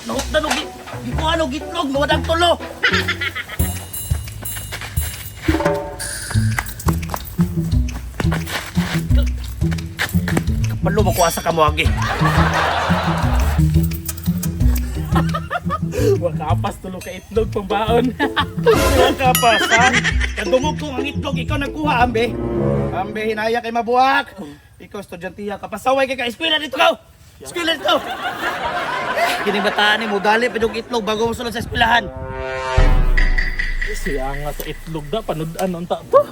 Nahukdan og gikuha og itlog, mawadang tulo. Kapalo mo kuha sa kamuagi. Wakapas tulo ka itlog pambaon. Wala ka pa, ha? Kadungog ko ang itlog, ikaw nagkuha, ambe. Ambe, hinaya kay mabuak. Ikaw, estudyante ka. Pasaway kay ka. Eskwela dito ka! Eskwela dito! Kini bataan ni mo, dali pa yung itlog bago mo sulod sa eskwelahan. Siya nga sa itlog da panud-an unta to.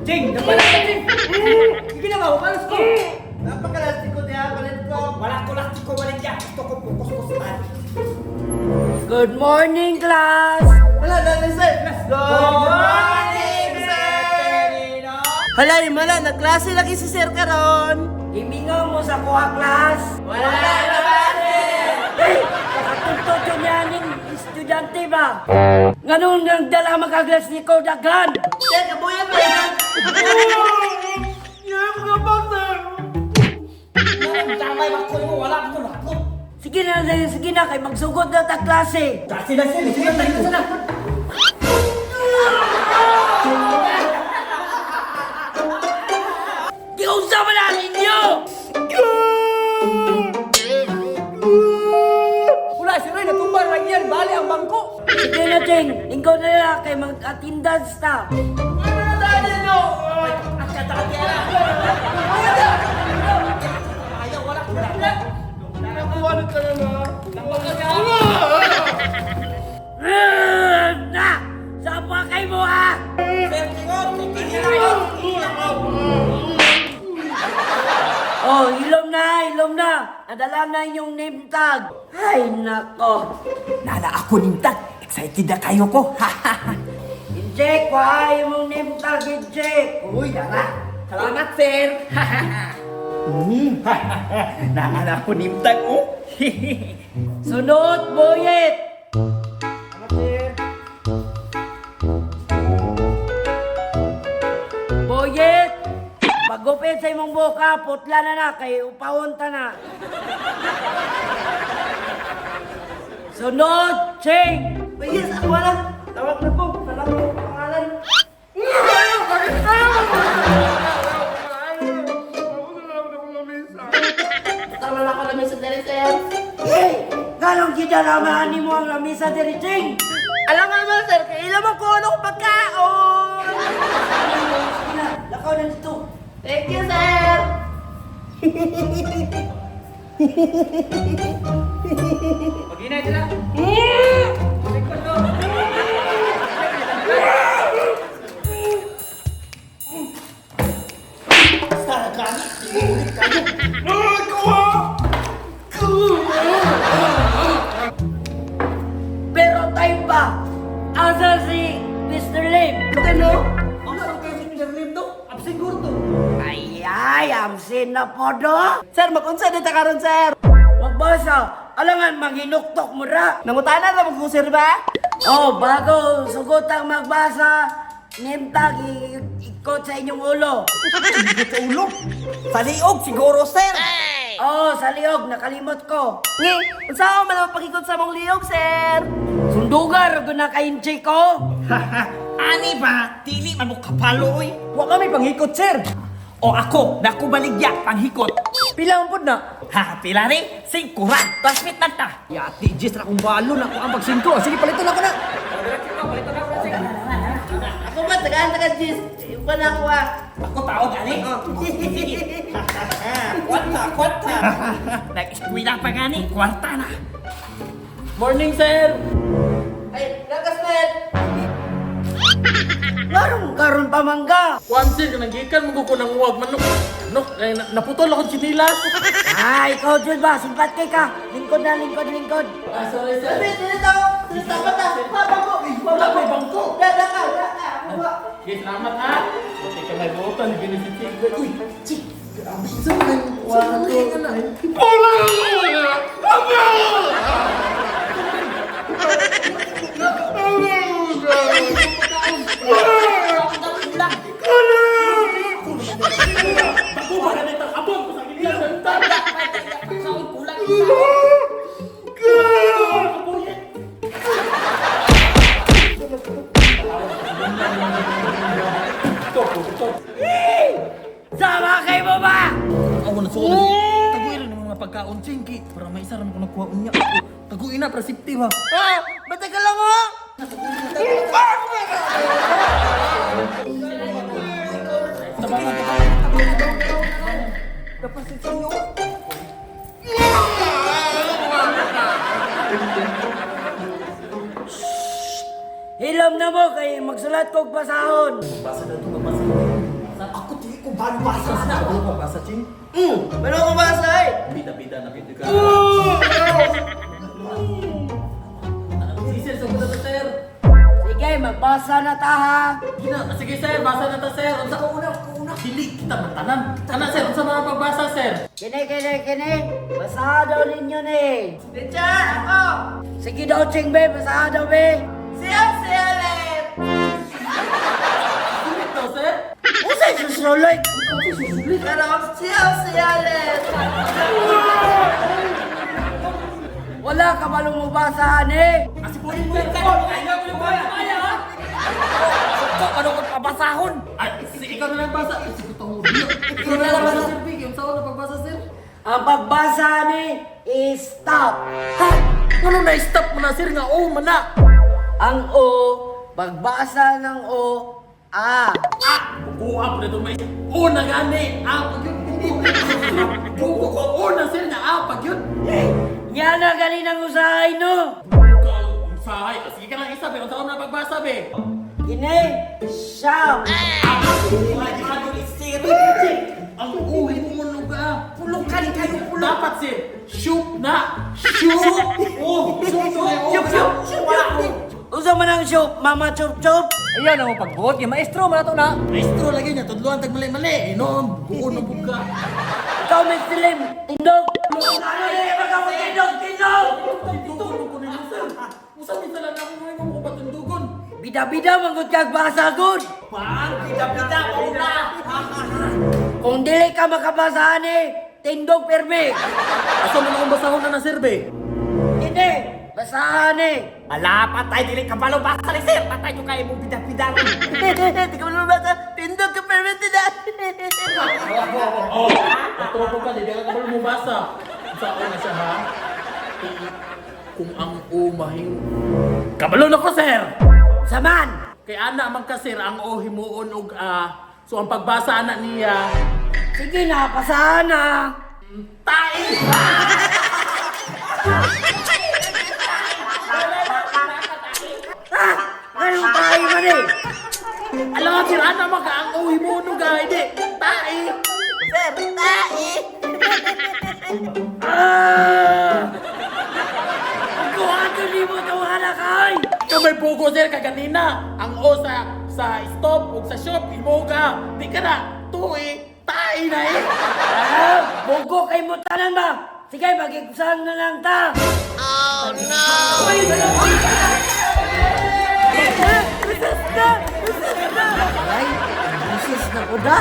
Jing, napala ka, Jing! Sige na ba, umalis ko. Napakalastik ko diha, palit ko. Wala ko lang ko walang diya. Gusto ko pukus-kusan. Good morning, class! Wala na na sir. Good morning, sir. Hala, wala nagklase lagi si sir karon. Gimingaw mo sa kuha, class! Wala na ba, sir? Hey! Nakatuntod yun yan yung estudyante ba? Ganun nagdala magkaglas ni ko daghan! Sir, kabuyan ba yan? Yeah, mga sir. Damay ba ko mo wala ko lakot. Sige na, sige na, kay magsugod na ta klase! Klase na sir, sige na tayo na. Giunsa man na ninyo! Wala si Roy natumba ra yan, bali ang bangko. Sige na, Jing! Lingkod na lang kay mag-attendance ta! Na! Sapa kay mo ha! Oh, ilom na, ilom na. Nadala na inyong name tag. Ay, nako. Nana ako ning tag. Excited na kayo ko. Injek, wahay mong name tag, Injek. Uy, dara. Salamat, sir. Nangana ko nimtag, oh. Sunod, Boyet. Boyet, pagupit sa imong buka, putla na na, kay upawon ta na. Sunod, Ching! Yes, ako wala. Tawag na po. Tawag na po pangalan. Tama na ako namin sa dere, sir. Hey! Galong gidalamaan ni mo ang lamisa diri, Ching! Alam nga naman, sir, kailan mo ko ano kung pagkaon. Sige na, lakaw na dito. Thank you, sir. Pero time pa! Asa si Mr. Lim? Ano? Ano kayo si Mr. Lim do? Absent to. Ay, ay, amsin na po do! Sir, magunsa dito karon, sir. Magbasa, alangan manginuktok mo ra! Nangutana na mo sir ba? Oh, bago sugotang magbasa, name tag ikot sa inyong ulo. Sa ulo. Sa liog siguro, sir. Oh, sa liog, nakalimot ko. Ngi, unsa man ang pagikot sa mong liog, sir? Sundugar, na kainchi ko. Ani ba? Dili man mo kapalo, oy. Wa kami panghikot, sir. O ako, nakubaligya, panghikot. Pila ang pud na? Ha, pila ni? Singko ra. Classmate man ta. Yati, Jess, ra akong balo na ako ang pagsingko. Sige, paliton ako na. Ako ba, tagaan taga Jis. Wala ko ah. Ako tao gani. Sige. Kwarta, kwarta. Nag-eskwela pa gani, kwarta na. Morning, sir. Ay, lakas, man. Ngarong karon pamangga. Kwan sir, kanang gikan mo ko nang wag manok. Manok ay naputol akong sinilas. Ay, ikaw dyan ba? Sumpat kay ka. Lingkod na, lingkod, lingkod. Ah, sorry sir. Sabi, tinitaw. Tinitaw ka ta. Bangko. Wala may bangko. Dada ka, dada. Buwa. Sige, salamat ha. Okay ka may buotan, benefitin. Uy, chik. Grabe sa Bago ba na nito? Abon ko sa gilid. mo nasuod. Taguin rin ang mga pagkaon, Ching, kay para may isa ra man ko nagkuha unya. Taguin na para safety ba. Ha? Bata ka lang oh! Hilom na mo kay magsulat kog basahon. Basa na to, mabasa. Ako di ko balubasa na. Ako mabasa, Ching. Meron ko basa eh! Bida-bida na bida ka. Sige, sir, sagot na to, sir. Sige, magbasa na ta ha. Gina, sige sir, basa na ta sir. Unsa ka una, una. Dili kita matanan. Tanan sir, unsa mga pagbasa sir? Kini, kini, kini. Basaha daw ninyo ni. Teacher, ako! Sige daw, Ching be. Basaha daw, be. Siya, siya, let! Sulit daw sir. Usay susuloy. Pero, siya, siya, let! Wala ka balong mubasa, ani. Asi po yung sir. Kaya mo yung kaya ha. Ko ano ko pabasahon. Ay, si ikaw na lang basa. Ay, sige tong Ikaw na lang basa sir, Big. Unsa na pagbasa sir? Ang pagbasa ni is stop. Ha? Ano na stop mo na sir nga oh man na. Ang O, pagbasa ng O, A. Ah, buha po na ito may una gani. Ah, pag yun. Buko ko una sir nga ah, pag yun. Yan na galing ang usahay, no? Buko usahay. Sige ka lang isa, pero unsa na pagbasa be? Kini, siyam. Ang uwi mo mo ka. Pulong ka ni kayo pulong. Dapat sir, shoot na! Shoot! Oh, shoot! Shoot! Shoot! Shoot! Usa man ang soup, mama chup chup. Ayan ang pagbuot kay maestro man ato na. Maestro lagi niya, tudluan tag mali-mali. Inom, buon ng buka. Ikaw, Mr. Lim, tindog. Ano na yung tindog, tindog? Tundugon ko ninyo, sir. Usa minsan lang ako ngayon mo ko patundugon. Bida-bida, manggut kag basa, good. Bang, bida-bida una. Kung dili ka makabasa, ani, tindog permi. Asa man akong basahon na na, sir, be? Kini, basahan ni. Ala, patay dili ka balo basa ni sir. Patay ko kay mong bida-bida. Di ko basa. Tindog ka permit na! Oh, atropo ka, di ka kabalo mo basa. Sa ako na siya, ha? Kung ang O mahim... Kabalo na ko, sir! Saman. Kay ana man ka, sir, ang O himuon og A. So ang pagbasa ana niya, Sige na, basahan na. tai! Ah, anong tayo man eh? Alam nga, sir, ana man ka, ang O himuon og A, hindi, tai! Sir, tai! Ah! Kuha ni mo itong halakay! Kamay bugo sir kaganina. Ang O sa stop ug sa shop imo ka. Di ka na tuwi tai na eh. Ah, bugo kay mo tanan ba? Sige, magigsan na lang ta! Oh no! Recess na! Recess na! Ay, recess na po da!